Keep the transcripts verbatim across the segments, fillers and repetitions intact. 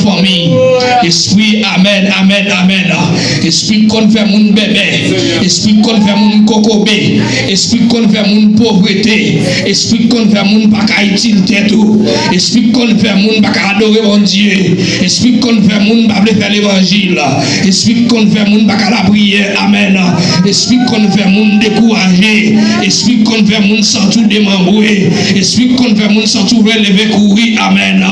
fanmi. Espri, amèn, amèn, amèn. Espri k konn fè moun bèbè. Espri k konn fè moun kokobe. Espri k konn fè moun povrete. Espri k konn fè moun pa ka itil tèt ou. Espri k konn fè moun pa ka adore Bondye. Espri k konn fè moun pa vle fè levanjil. Espri k konn fè moun pa ka lapriyè. Amèn. Espri k konn fè moun dekouraje. Espri k konn fè moun santi w demanbre. Espri k konn fè moun santi w vle leve kouri. Amèn.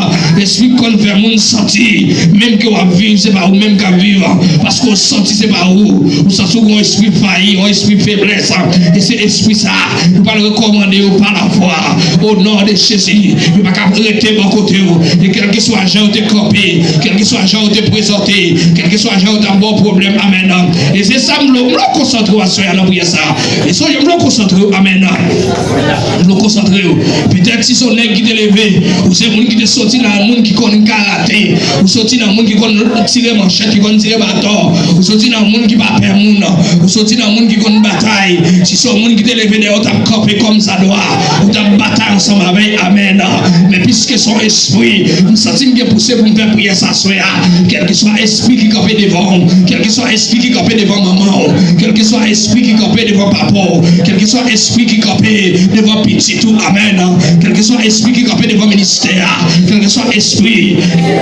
Espri k konn fè moun santi menm ke w ap viv, se pa ou menm k ap viv. Paske w santi se pa ou. Ou santi w gen yon espri fayi, yon espri feblès. E se espri sa, nou pral rekòmande yo pa lafwa. O non de Jezi, yo pa ka rete bò kote w. E kèlkeswa jan yo te kanpe, kèlkeswa jan yo te prezante, kèlkeswa jan yo t ap ba w pwoblèm, amèn. E se sa m vle, m vle w konsantre w aswè a nan priyè sa. E sonje, m vle w konsantre w, amèn. M vle w konsantre w. Petèt si se yon nèg ki te leve, ou se moun ki te soti nan yon moun ki konn karate, ou soti nan moun ki konn tire manchèt, ki konn tire baton, ou soti nan moun ki pa pè moun, ou soti nan moun ki konn batay. Si se yon moun ki te leve dèyè w, t ap kanpe kòm sa dwa, ou t ap batay ansanm avè l, amèn. Men piske se yon espri, m santi m gen pouse pou m fè priyè sa aswè a. Kèlkeswa espri ki kanpe devan w, kèlkeswa espri ki kanpe devan manman w, kèlkeswa espri ki kanpe devan papa w, kèlkeswa espri ki kanpe devan pitit ou, amèn. Kèlkeswa espri ki kanpe devan ministè a, kèlkeswa espri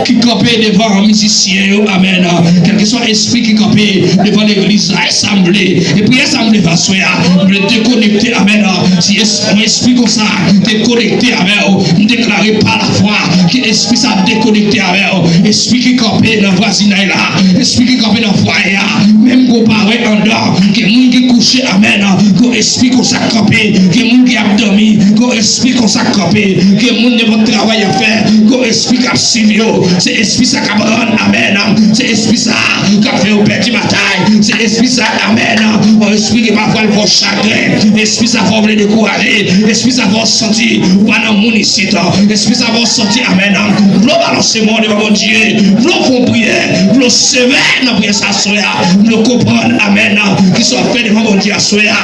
ki kanpe devan mizisyen yo, amèn. Kèlkeswa espri ki kanpe devan legliz la, e sa m vle. E priyè sa m vle fè aswè a, m vle dekonekte, amèn. Si es-, yon espri konsa te konekte avè w, m deklare pa lafwa ke espri sa dekonekte avè w. Espri ki kanpe nan vwazinay la, espri ki kanpe nan fwaye a, menm ke w pa wè anndan, ke moun ki kouche, amèn, ke espri konsa k kanpe, ke moun ki ap dòmi, ke espri konsa k kanpe, ke moun nenpòt travay y ap fè, ke espri k ap swiv yo, se espri sa k ap rann, amèn, se espri sa k ap fè yo pèdi batay, se espri sa, amèn, yon espri ki pafwa l fè w chagren, espri sa fè w vle dekouraje, espri sa fè w santi ou pa nan moun isit, espri sa fè w santi, amèn, vle w balanse men w devan Bondye, vle w fè yon priyè, vle w sevè nan priyè sa aswè a, vle w konprann, amèn, kisa w ap fè devan Bondye aswè a.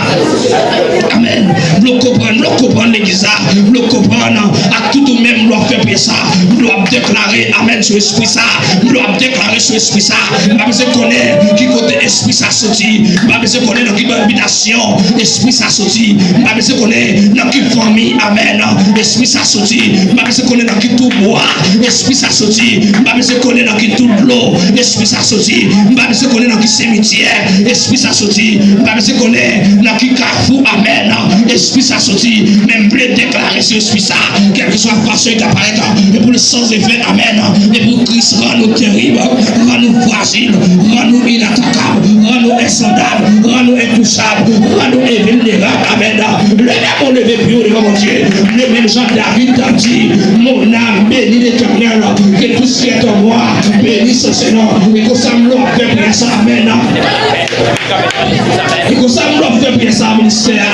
Amèn. Vle w konprann, vle w konprann legliz la, vle w konprann ak tout ou menm, vle w ap fè priyè sa, vle w ap deklare, amèn, sou espri sa, vle w ap deklare sou espri sa. M pa bezwen konnen ki kote espri sa soti, m pa bezwen konnen nan ki bò bitasyon espri sa soti, m pa bezwen konnen nan ki fanmi, amèn, espri sa soti, m pa bezwen konnen nan ki twou bwa espri sa soti, m pa bezwen konnen nan ki twou dlo espri sa soti, m pa bezwen konnen nan ki simityè espri sa soti, m pa bezwen konnen nan ki kafou, amèn, espri sa soti, men m vle deklare sou espri sa, kèlkeswa fason li ta parèt, e pou l san efè, amèn, e pou Kris rann nou terib, rann nou frajil, rann nou inatakab, rann nou ensondab, rann nou entouchab, rann nou envilnerab, amèn. Leve men w, leve pye w devan Bondye, leve l jan David t ap di, mon âme bénit l'Éternel, que tout ce qui est en moi bénisse son Saint-Nom. E konsa m lè w ap fè priyè sa, amèn. E konsa m lè w ap fè priyè sa, ministè a.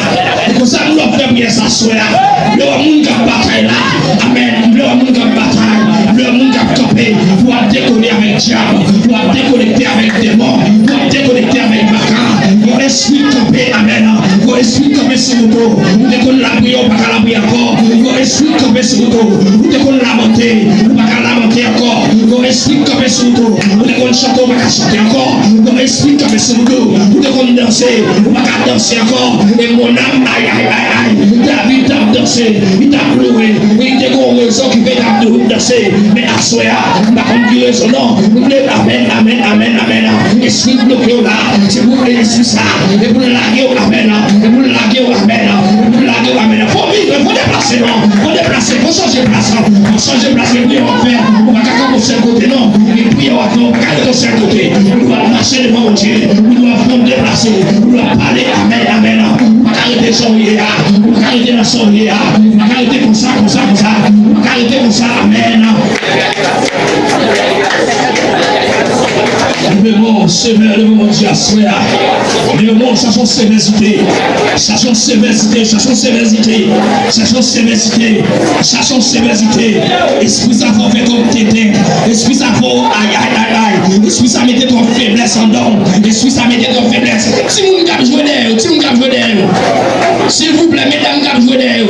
E konsa m lè w ap fè priyè sa, swè a. M vle wè moun k ap batay la. Amèn. M vle wè moun k ap batay. M vle wè moun k ap kanpe. Pou w ap dekonekte avèk dyab. Pou w ap dekonekte avèk demon. Pou w ap dekonekte avèk baka. Yon espri kanpe, amèn. Yon espri kanpe sou wout ou. Ou te konn lapriyè, ou pa ka lapriyè ankò. Yon espri kanpe sou wout ou. Ou te konn lamante, ou pa ka lamante ankò. Yon espri kanpe sou wout ou. Ou te konn chante, ou pa ka chante ankò. Yon espri kanpe sou wout ou. Ou te konn danse, ou pa ka danse ankò. E mon âme, ay, ay, ay, ay. David t ap danse, li t ap louwe. E li te gen yon rezon ki fè l t ap danse. Men aswè a, m pa konn ki rezon non. M vle, amèn, amèn, amèn, amèn. Espri bloke w la, se pou espri sa, e pou l lage w, amèn. E pou l lage w, amèn. E pou l lage w, amèn. Fò w vire, fò w deplase non. Fò w deplase, fò w chanje plas. Fò w chanje plas, e priyè w ap fè. Ou pa ka kanpe yon sèl kote non. E priyè w ap fè, ou pa ka rete yon sèl kote. Ou dwe mache devan Bondye. Ou dwe fè w deplase. Ou dwe pale, amèn, amèn. Ou pa ka rete jan w ye a. Ou pa ka rete nan sa w ye a. Ou pa ka rete konsa, konsa, konsa. Ou pa ka rete konsa, amèn. Leve men w, sevè, leve men w, di aswè a. Leve men w, chache yon sevèzite. Chache yon sevèzite, chache yon sevèzite. Chache yon sevèzite. Chache yon sevèzite. Espri sa fè w fè twòp tenten. Espri sa fè w, ay, ay, ay, ay. Espri sa mete twòp feblès anndan w. Espri sa mete twòp feblès. Timoun k ap jwe dèyè yo, timoun k ap jwe dèyè yo. Silvouplè, medam k ap jwe dèyè yo.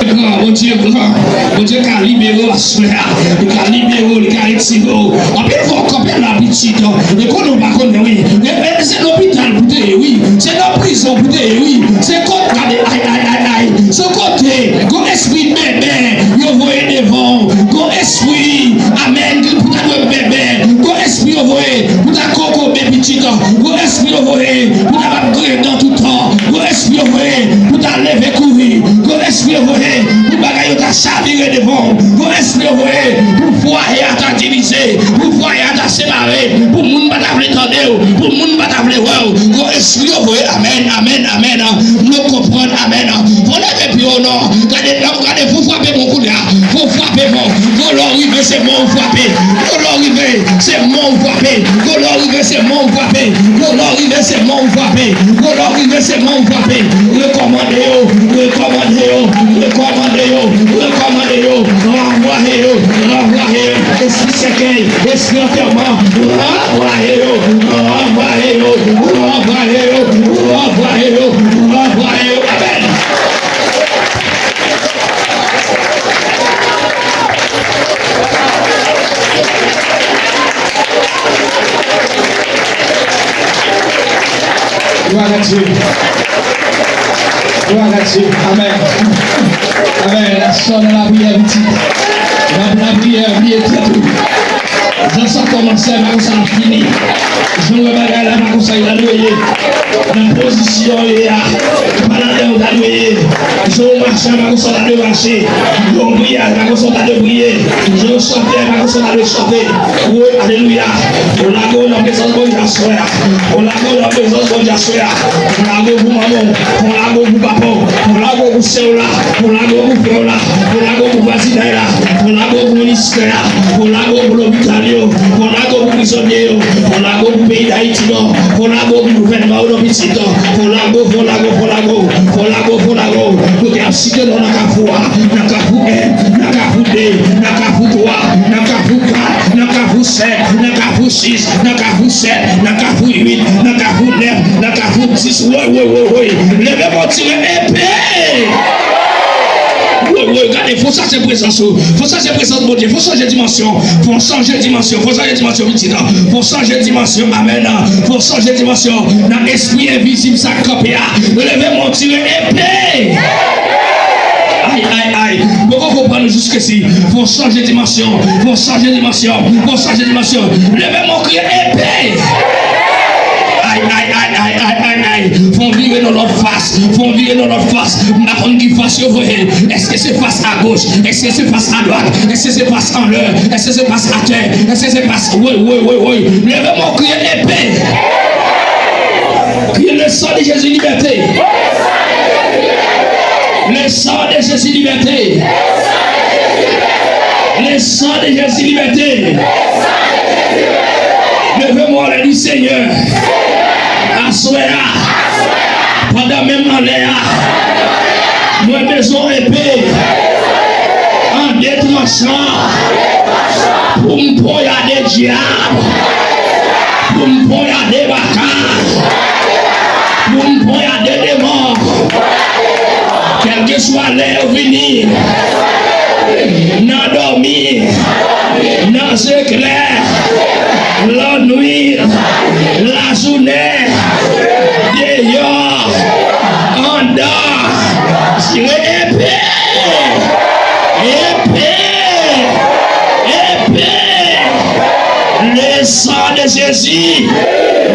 Gran, Bondye Bondye gran, Bondye ka libere w aswè a. Li ka libere w, li ka retire w. Anpil fwa w kanpe la pitit, e konnen w pa konnen wi. E, e, se lopital pou te ye wi. Se nan prizon pou te ye wi. Se kot, gade, ay, ay, ay, ay. Se kote, gon espri bèbè, yo voye devan w. Gon espri, amèn, ki pou ta dwe bèbè. Gon espri yo voye pou ta kokobe pitit. Gon espri yo voye pou ta p ap griyen dan toutan. Gon espri yo voye pou ta leve kouri. Gon espri yo voye pou bagay yo ta chavire devan w. Gon espri yo voye pou fwaye a ta divize, pou fwaye a ta separe, pou moun pa ta vle tande w, pou moun pa ta vle wè w. Gon espri yo voye, amèn, amèn, amèn. Nou konprann, amèn. Fò leve pye w non. Gade, gade, fò frape bon koulye a. Fò frape bon. Gon lè w rive, se mò w frape. Gon lè w rive, se mò w frape. Gon lè w rive, se mò w frape. Gon lè w rive, se mò w frape. Gon lè w rive, se mò w frape. Rekòmande yo, rekòmande yo, rekòmande yo, rekòmande yo. Ranvwaye yo, ranvwaye yo. Espri sèkèy, espri antèman, ranvwaye yo, ranvwaye yo, ranvwaye yo, ranvwaye yo, ranvwaye yo. Amèn. Glwa a Dye. Glwa a Dye. Amèn. Amèn. Aswè nan lapriyè, pitit. Nan lapriyè, bliye tèt ou. Jan sa kòmanse, pa konsa l ap fini. Jan w wè bagay la, pa konsa l dwe ye. Nan pozisyon w ye a, pa ladan w ta dwe ye. Jan w mache a, pa konsa w ta dwe mache. Jan w priye a, pa konsa w ta dwe priye. Jan w chante a, pa konsa w ta dwe chante. Wi, alelouya. Fò w lage w nan prezans Bondye aswè a. Fò w lage w nan prezans Bondye aswè a. Fò w lage w pou manman w. Fò w lage w pou papa w. Fò w lage w pou sè w la. Fò w lage w pou frè w la. Fò w lage w pou vwazinay la. Fò w lage w pou ministè a. Fò w lage w pou lopital yo. Fò w lage w pou prizonye yo. Fò w lage w pou peyi Dayiti non. Fò w lage w pou gouvènman yo non pitit. Fò w lage w, fò w lage w, fò w lage w. Fò w lage w, fò w lage w. Kote y ap site non nan kafou a. Nan kafou en, nan kafou de, nan kafou twa, nan kafou kat, nan kafou sèt, nan kafou sis, nan kafou sèt, nan kafou uit, nan kafou nèf, nan kafou dis. Woy, woy, woy, woy. Leve men w tire epe. Woy, woy, gade, fò w chache prezans ou. Fò w chache prezans Bondye. Fò w chanje dimansyon. Fò w chanje dimansyon. Fò w chanje dimansyon, pitit. Fò w chanje dimansyon. Amèn. Fò w chanje dimansyon. Nan espri envizib sa k kanpe a. Leve men w tire epe. Ay, ay, ay. Mwen poko konprann nou jiskesi. Fò w chanje dimansyon. Fò w chanje dimansyon. Fò w chanje dimansyon. Leve men w kriye epe. Ay, ay, ay. Fò w vire nan lòt fas. Fò w vire nan lòt fas. M pa konn ki fas yo voye. Èske se fas agoch? Èske se fas adwat? Èske se fas anlè? Èske se fas atè? Èske se fas, woy, woy, woy, woy. Leve men w kriye epe. Kriye le sang de Jésus liberté. Le sang de Jésus liberté. Le sang de Jésus liberté. Leve men w anlè di Senyè. Aswè a. Pandan menm anlè a. Mwen bezwen epe. An de tranchan. Pou m ponyade dyab. Pou m ponyade baka. Pou m ponyade demon. Kèlkeswa lè yo vini. Nan dòmi. Nan zeklè. Lannwit. Lajounen. Deyò. Anndan. Tire epe. Epe. Epe. Le sang de Jésus.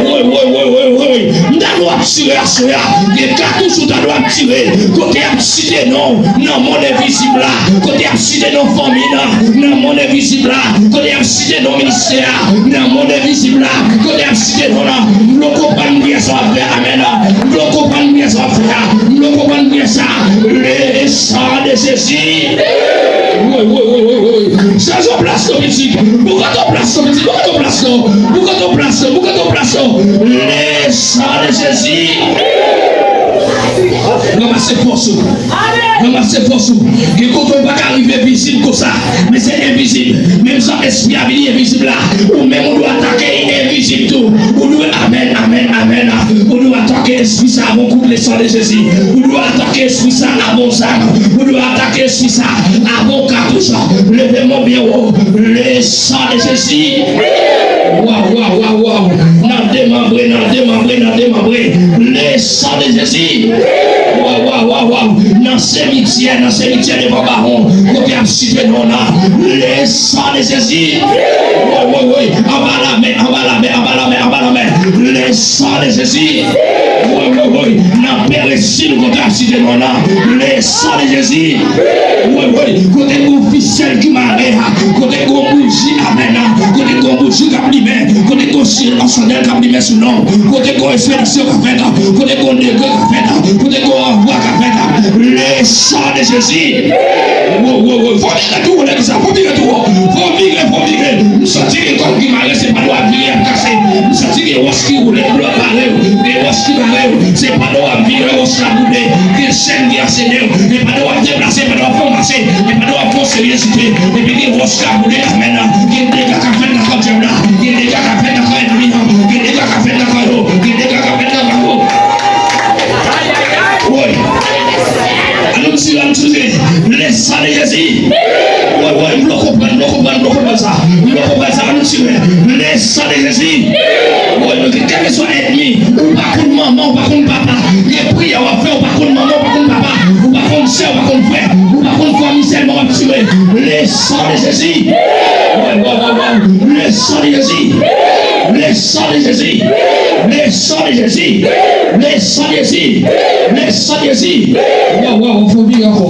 Woy, woy, woy, woy, woy. M ta dwe ap tire aswè a. Gen katouch ou ta dwe ap tire. Kote y ap site non w nan mond envizib la. Kote y ap site non fanmi nan, nan mond envizib la. Kote y ap site non ministè a nan mond envizib la. Kote y ap site non nan. M poko konprann priyè sa w ap fè a. Amèn. M poko konprann priyè sa w ap fè a. M poko konprann priyè sa. Le sang de Jésus. Woy, woy, woy, woy, woy. Chanje plas non pitit. Bouke yon plas non pitit. Bouke yon plas non. Bouke yon plas non. Bouke yon plas non. Le sang de Jésus. Ranmase fòs ou. Ranmase fòs ou. Gen kote w pa ka rive vizib konsa. Men se envizib. Menm jan espri a vini envizib la. Ou menm ou dwe atake envizib tou. Ou dwe, amèn, amèn, amèn. Ou dwe atake espri sa avè yon kout le san de Jezi. Ou dwe atake espri sa avè yon zam. Ou dwe atake espri sa avè yon katouch. Leve men w byen wo. Le san de Jezi. Waw, waw, waw, waw. Nan demanbre, nan demanbre, nan demanbre. Le san de Jezi. Waw, waw, waw, waw. Nan simityè, nan simityè devan Bawon. Kote y ap site non w la. Le san de Jezi. Woy, woy, woy. Anba lamè, anba lamè, anba lamè, anba lamè. Le san de Jezi. Woy, woy, woy. Nan peresil kote y ap site non w la. Le san de Jezi. Woy, woy. Kote gon fisyèl ki mare a. Kote gon bouji amèn a. Kote gon bouji k ap limen. Kote gon sandèl k ap limen sou non w. Kote gon espedisyon k ap fèt. Kote gon degre k ap fèt. Kote gon ranvwa k ap fèt. Le san de Jezi. Wo, wo, wo. Fò vire tou wo, nèg sa. Fò vire tou wo. Fò vire, fò vire. M santi gen kòd ki mare, se pa dwe ap vire, ap kase. M santi gen wòch ki woule, dlo bare w. Gen wòch ki mare w. Se pandan w ap vire, wòch la boule. Gen chèn ki ansene w. E pandan w ap deplase, pandan w ap fè w mache, e pandan w ap fè w seryezite, epi gen wòch k ap boule, amèn. Gen dega k ap fèt nan kan dyab la. Gen dega k ap fèt nan kan ènmi an. Gen dega k ap fèt nan kan yo. Gen dega k ap fèt nan kan yo. Woy. Ann nou tire, ann nou tire. Le san de Jezi. Woy, woy, m blo konprann, m blo konprann, m blo konprann sa. M blo konprann sa, ann nou tire. Le san de Jezi. Woy, kèlkeswa ènmi, ou pa konn manman, ou pa konn papa. Gen priyè w ap fè, ou pa konn manman, ou pa konn papa. Ou pa konn sè, ou pa konn frè. Ou pa konn fanmi sèlman w ap tire. Le san de Jezi. Woy, woy, woy, woy. Le san de Jezi. Le san de Jezi. Le san de Jezi. Le san de Jezi. Le san de Jezi. Waw, waw, fò vire ankò.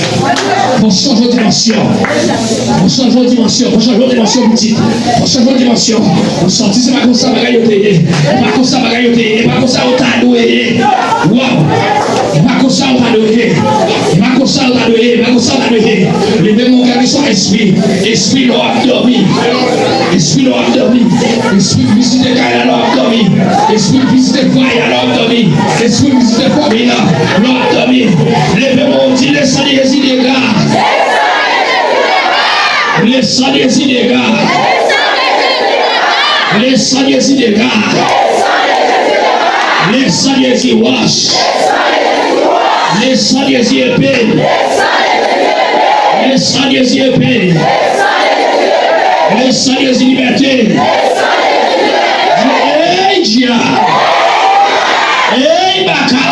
Fò chanje dimansyon. Fò chanje dimansyon. Fò chanje dimansyon, pitit. Fò chanje dimansyon. Ou santi se pa konsa bagay yo te ye. E pa konsa bagay yo te ye. E pa konsa yo ta dwe ye. Waw. E pa konsa yo ta dwe ye. E pa konsa yo ta dwe ye. E pa konsa yo ta dwe ye. Leve men w, kèlkeswa espri. Espri lè w ap dòmi. Espri lè w ap dòmi. Espri vizite kay la lè w ap dòmi. Espri vizite fwaye a lè w ap dòmi. Espri vizite fanmi la lè w ap dòmi. Leve men w, di le san de Jezi dega. Le san de Jezi dega. Le san de Jezi dega. Le san de Jezi wòch. Le san de Jezi epe. Le san de Jezi epe. Le san de Jezi libète. Ey dyab. Ey baka.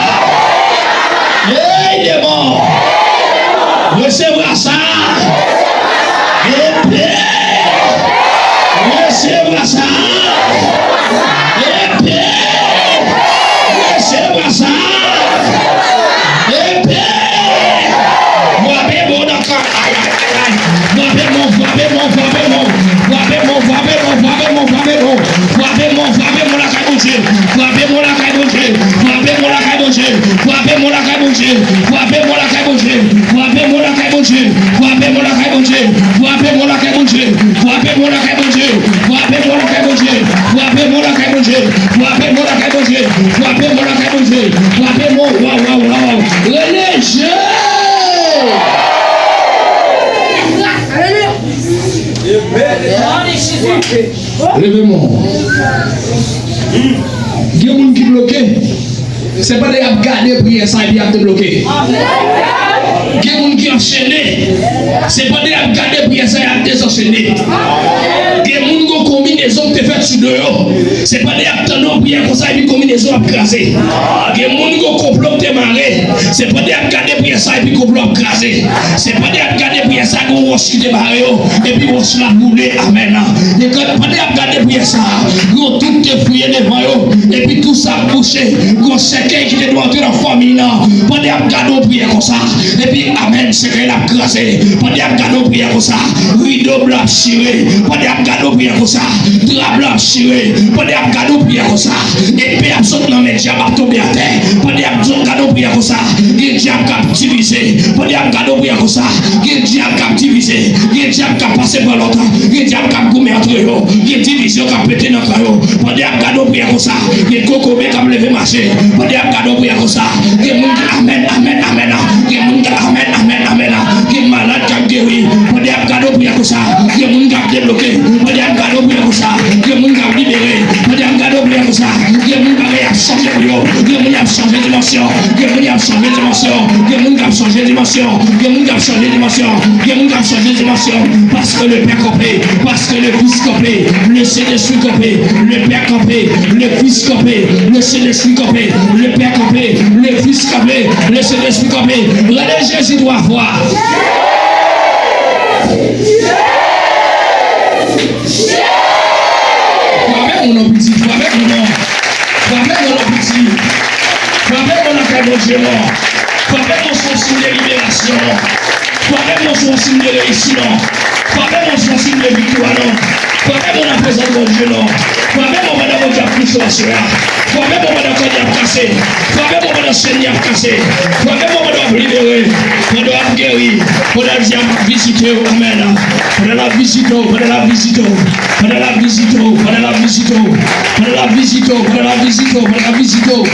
Ey demon. Resevwa sa. Epe. Resevwa sa. Epe. Resevwa sa. Epe. Frape bon nan kan. Ay, ay, ay, ay. Frape bon, frape bon, frape bon. Frape bon, frape bon, frape bon, frape bon. Frape bon, frape bon lakay Bondye. Frape bon lakay Bondye. Frape bon lakay Bondye. Frape bon lakay Bondye. Frape bon lakay Bondye. Frape bon lakay Bondye. Frape bon lakay Bondye. Frape bon lakay Bondye. Frape bon lakay Bondye. Frape bon lakay Bondye. Frape bon lakay Bondye. Frape bon lakay Bondye. Frape bon lakay Bondye. Frape bon. Waw, waw, waw. Rele Jezi. Aleluya. Leve men w. Gen moun ki bloke. Se pandan y ap gade priyè sa epi y ap debloke. Gen moun ki anchene. Se pandan y ap gade priyè sa y ap dezanchene. Gen moun gon konbinezon ki te fèt sou do yo. Se pandan y ap tande yon priyè konsa epi konbinezon ap kraze. Gen moun gon konplo ki te mare. Se pandan y ap gade priyè sa epi konplo ap kraze. Se pandan y ap gade priyè sa gon wòch ki te bare yo. Epi wòch la boule. Amèn. E kan pandan y ap gade priyè sa, yon twou te fouye devan yo. Epi twou sa ap bouche. Gon sèkèy ki te dwe antre nan fanmi nan. Pandan y ap gade yon priyè konsa. Epi, amèn, sèkèy la ap kraze. Pandan y ap gade yon priyè konsa. Rido blan ap chire. Pandan y ap gade yon priyè konsa. Dra blan ap chire. Pandan y ap gade yon priyè konsa. Epe ap sot nan men dyab ap tonbe atè. Pandan y ap gade yon priyè konsa. Gen dyab k ap divize. Pandan y ap gade yon priyè konsa. Gen dyab k ap divize. Gen dyab k ap pase pran lòt. Gen dyab k ap goumen antre yo. Gen divizyon k ap pete nan kan yo. Pandan y ap gade yon priyè konsa. Gen kokobe k ap leve mache. Pandan y ap gade yon priyè konsa. Gen moun ki amèn, amèn, amèn. Gen moun ki amèn, amèn, amèn. Gen malad k ap geri. Pandan y ap gade yon priyè konsa. Gen moun k ap debloke. Pandan y ap gade yon priyè konsa. Gen moun k ap libere. Pandan y ap gade yon priyè konsa. Gen moun bagay ap chanje pou yo. Gen Gen moun k ap chanje dimansyon. Gen moun k ap chanje dimansyon. Gen moun k ap chanje dimansyon. Gen moun k ap chanje dimansyon. Paske le Pè kanpe. Paske le Kris kanpe. Le Sentespri kanpe. Le Pè kanpe. Le Kris kanpe. Le Sentespri kanpe. Le Pè kanpe. Le Kris kanpe. Le Sentespri kanpe. Rele Jezi twa fwa. Frape moun non piti, frape moun non. Frape moun non piti. Frape moun nan kay Bondye non. Frape moun sou yon siy de liberasyon non. Frape moun sou yon siy de reyisi non. Frape moun sou yon siy de viktwa non. Frape moun nan prezans Bondye non. Frape moun pandan Bondye ap touche w aswè a. Frape moun pandan kòd y ap kase. Frape moun pandan chèn y ap kase. Frape moun pandan w ap libere. Pandan w ap geri. Pandan l di ap vizite w. Amèn. Pandan l ap vizite w. Pandan l ap vizite w. Pandan l ap vizite w. Pandan l ap vizite w. Pandan l ap vizite w. Pandan l ap vizite w. Pandan l ap vizite w.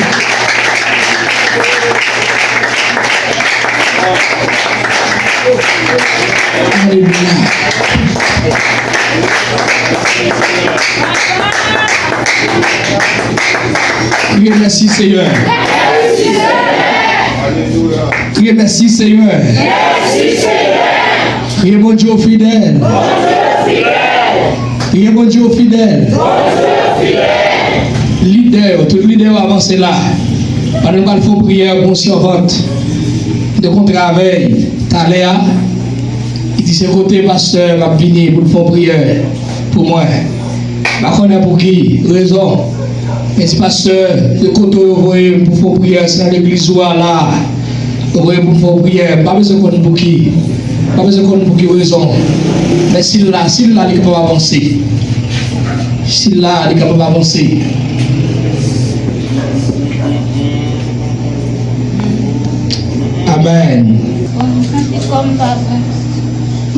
Alelouya. Kriye mèsi, Senyè. Kriye mèsi, Senyè. Kriye Bondye w fidèl. Kriye Bondye w fidèl. Lidè yo, tout lidè yo avanse la. Pandan nou pral fè yon priyè pou yon sèvant. M te kontre avè l talè a. Li di se kote pastè m ap vini pou l fè yon priyè pou mwen. M pa konnen pou ki rezon. Men di pastè, se kote yo voye m pou fè yon priyè, se nan legliz ou a la. Yo voye m pou m fè yon priyè. M pa bezwen konn pou ki. M pa bezwen konn pou ki rezon. Men si l la, si l la, li kapab avanse. Si l la, li kapab avanse. Amèn. Bon, m santi kò m pa bon.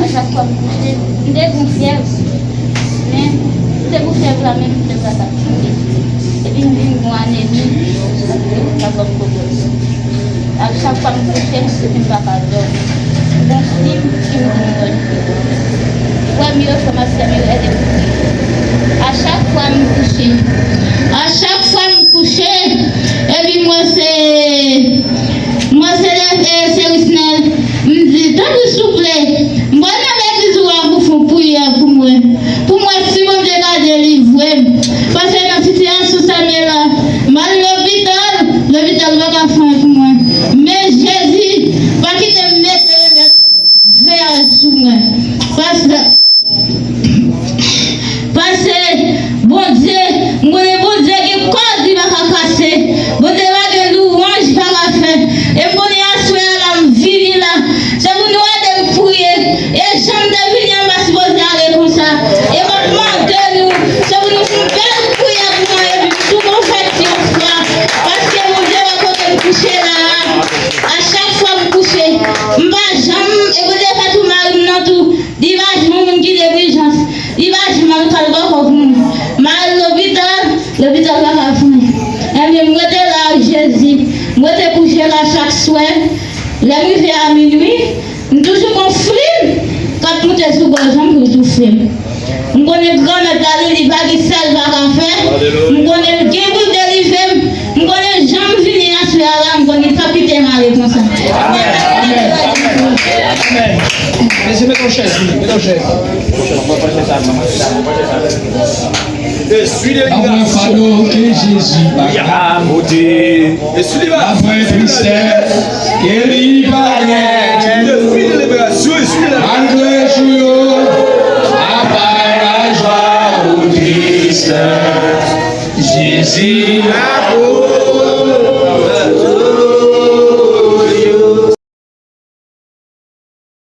A chak fwa m kouche, m te gon fyèv. Men, m te gon fyèv la, men fyèv la t ap tonbe. Epi m vin gon anemi, sa ban m pwoblèm. A chak fwa m kouche, m santi m pa ka dòmi. M gon flim ki m vin dòmi. Frè m yo, frè m ak sè m yo, ède m priye. A chak fwa m kouche, a chak fwa m kouche, epi m wè se, m wè se, e, se Wisnel. M di, tanpri souple, m pral nan legliz ou a pou fè yon priyè pou mwen. Pou m wè si Bondye ka delivre m. Paske nan sitiyasyon sa m ye la, m al lopital, lopital pa ka fè anyen pou mwen. Men Jezi pa kite m mete remèd vè sou mwen. Paske Paske Bondye, m konnen Bondye gen kòd li pa ka kase. Bondye pa gen lwanj li pa ka fè. E m konnen aswè a la m vini la. Se pou nou ede m priye. E jan m te vini an m pa sipoze ale konsa. E m ap mande nou, se pou nou fè yon bèl priyè pou mwen epi m tou konvèti yon fwa. Paske Bondye wè kote m kouche la a. A chak fwa m kouche, m pa janm, e Bondye fè tou mari m nan tou. Li pa janm yon moun ki neglijans. Li pa janm al kal bòkò pou moun. M al lopital, lopital pa ka fè anyen. Ebyen, m rete la ak Jezi. M rete kouche la chak swè. Lè m rive a minui, m toujou gon flim k ap moute sou gòj mwen pou l toufe m. M konnen Granmèt la, li, li pa gen sa l pa ka fè. M konnen l gen pou l delivre m. M konnen jan m vini aswè a la, m konnen li p ap kite m ale konsa. Amèn. Amèn. Mesye, mete yon chèz, vini, mete yon chèz. Eswi delivrasyon. Apre fado ke Jezi pa ka pote. Eswi delivrasyon. Apre tristès ke li pa gen. Eswi delivrasyon, eswi delivrasyon. Malgre jou yo, apre lajwa ou tristès. Jezi la